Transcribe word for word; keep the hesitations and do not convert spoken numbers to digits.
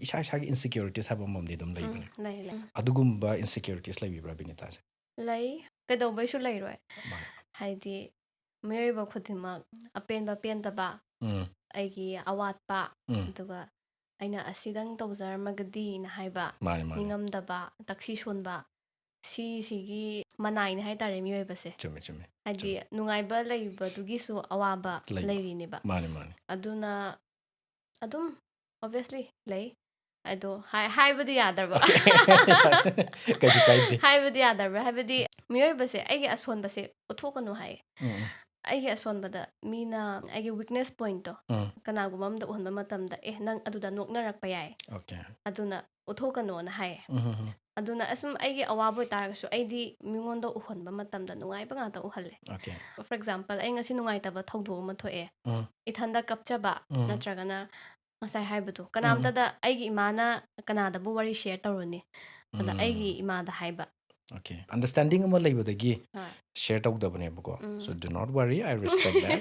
ꯏꯁꯥ ꯏꯁꯥꯒꯤ ꯏꯟꯁꯤꯀ꯭ꯌꯨꯔꯤꯇꯤꯁ ꯍꯥꯏꯕ ꯑꯃꯃꯝꯗꯤ ꯑꯗꯨꯝ ꯂꯩꯕꯅꯦ꯫ ꯎꯝ, ꯂꯩ ꯂꯩ ꯑꯗꯨꯒꯨꯝꯕ ꯏꯟꯁꯤꯀ꯭ꯌꯨꯔꯤꯇꯤꯁ ꯂꯩꯕꯤꯕ꯭ꯔꯥ ꯕꯤꯅꯤꯇꯥꯁꯦ? ꯂꯩ꯫ ꯀꯩꯗꯧꯕꯩꯁꯨ ꯂꯩꯔꯣꯏ? ꯃꯥꯅꯦ꯫ ꯍꯥꯏꯗꯤ ꯃꯤꯑꯣꯏꯕ ꯈꯨꯗꯤꯡꯃꯛ ꯑꯄꯦꯟꯕ ꯄꯦꯟꯗꯕ, ꯎꯝ, ꯑꯩꯒꯤ ꯑꯋꯥꯠꯄ, ꯎꯝ, ꯑꯗꯨꯒ ꯑꯩꯅ ꯑꯁꯤꯗꯪ ꯇꯧꯖꯔꯝꯃꯒꯗꯤꯅ ꯍꯥꯏꯕ, ꯃꯥꯅꯦ, ꯃꯥꯅꯦ꯫ ꯅꯤꯡꯉꯝꯗꯕ, ꯇꯛꯁꯤ ꯁꯣꯟꯕ, ꯁꯤꯁꯤꯒꯤ ꯃꯅꯥꯏꯅꯤ ꯍꯥꯏꯇꯥꯔꯦ ꯃꯤꯑꯣꯏꯕꯁꯦ꯫ ꯆꯨꯝꯃꯦ, ꯆꯨꯝꯃꯦ꯫ ꯍꯥꯏꯗꯤ ꯅꯨꯡꯉꯥꯏꯕ ꯂꯩꯕꯗꯨꯒꯤꯁꯨ ꯑꯋꯥꯕ ꯂꯩꯕ꯫ ꯂꯩꯔꯤꯅꯦꯕ꯫ ꯃꯥꯅꯦ, ꯃꯥꯅꯦ꯫ ꯑꯗꯨꯅ ꯑꯗꯨꯝ obviously ꯂꯩ꯫ ꯑꯗꯣ ꯍꯥꯏ-, ꯍꯥꯏꯕꯗꯤ ꯌꯥꯗ꯭ꯔꯕ꯫ ꯀꯩꯁꯨ ꯀꯥꯏꯗꯦ꯫ ꯍꯥꯏꯕꯗꯤ ꯌꯥꯗꯕ꯭ꯔꯥ? ꯍꯥꯏꯕꯗꯤ ꯃꯤꯑꯣꯏꯕꯁꯦ ꯑꯩꯒꯤ ꯑꯁꯣꯟꯕꯁꯦ ꯎꯠꯊꯣꯛꯀꯅꯨ ꯍꯥꯏꯌꯦ꯫ ꯎꯝ, ꯎꯝ꯫ ꯑꯩꯒꯤ ꯑꯁꯣꯟꯕꯗ ꯃꯤꯅ ꯑꯩꯒꯤ ꯋꯤꯛꯅꯦꯁ ꯄꯣꯏꯟꯠꯇꯣ ꯎꯝ꯫ ꯀꯅꯥꯒꯨꯝꯕ ꯑꯃꯗ ꯎꯍꯟꯕ ꯃꯇꯝꯗ, "ꯑꯦ, ꯅꯪ ꯑꯗꯨꯗ ꯅꯣꯛꯅꯔꯛꯄ ꯌꯥꯏ꯫ ꯑꯣꯀꯦ꯫ ꯑꯗꯨꯅ ꯎꯠꯊꯣꯛꯀꯅꯣꯅ" ꯍꯥꯏꯌꯦ꯫ ꯎꯝ, ꯎꯝ, ꯎꯝ꯫ ꯑꯗꯨꯅ ꯑꯁꯨꯝ ꯑꯩꯒꯤ ꯑꯋꯥꯕ ꯑꯣꯏꯇꯥꯔꯒꯁꯨ ꯑꯩꯗꯤ ꯃꯤꯉꯣꯟꯗ ꯎꯍꯟꯕ ꯃꯇꯝꯗ ꯅꯨꯡꯉꯥꯏꯕ ꯉꯥꯛꯇ ꯎꯍꯜꯂꯦ꯫ ꯑꯣꯀꯦ꯫ For example, ꯑꯩ ꯉꯁꯤ ꯅꯨꯡꯉꯥꯏꯇꯕ ꯊꯧꯗꯣꯛ ꯑꯃ ꯊꯣꯛꯑꯦ꯫ ꯎꯝ꯫ ꯏꯊꯟꯗ ꯀꯞꯆꯕ ꯎꯝ꯫ ꯅꯠꯇ꯭ꯔꯒꯅ ꯉꯁꯥꯏ ꯍꯥꯏꯕꯗꯣ, ꯀꯅꯥꯝꯇꯗ ꯑꯩꯒꯤ ꯏꯃꯥꯅ ꯀꯅꯥꯗꯕꯨ ꯋꯥꯔꯤ ꯁꯤꯌꯔ ꯇꯧꯔꯨꯅꯤ꯫ ꯑꯗ ꯎꯝ꯫ ꯑꯩꯒꯤ ꯏꯃꯥꯗ ꯍꯥꯏꯕ꯫ ꯑꯣꯀꯦ꯫ ꯑꯟꯗꯔꯁ꯭ꯇꯦꯟꯗꯤꯡ ꯑꯃ ꯂꯩꯕꯗꯒꯤ ꯍꯣꯏ꯫ ꯁꯤꯌꯔ ꯇꯧꯗꯕꯅꯦꯕꯀꯣ꯫ ꯎꯝ꯫ So do not worry, I respect that.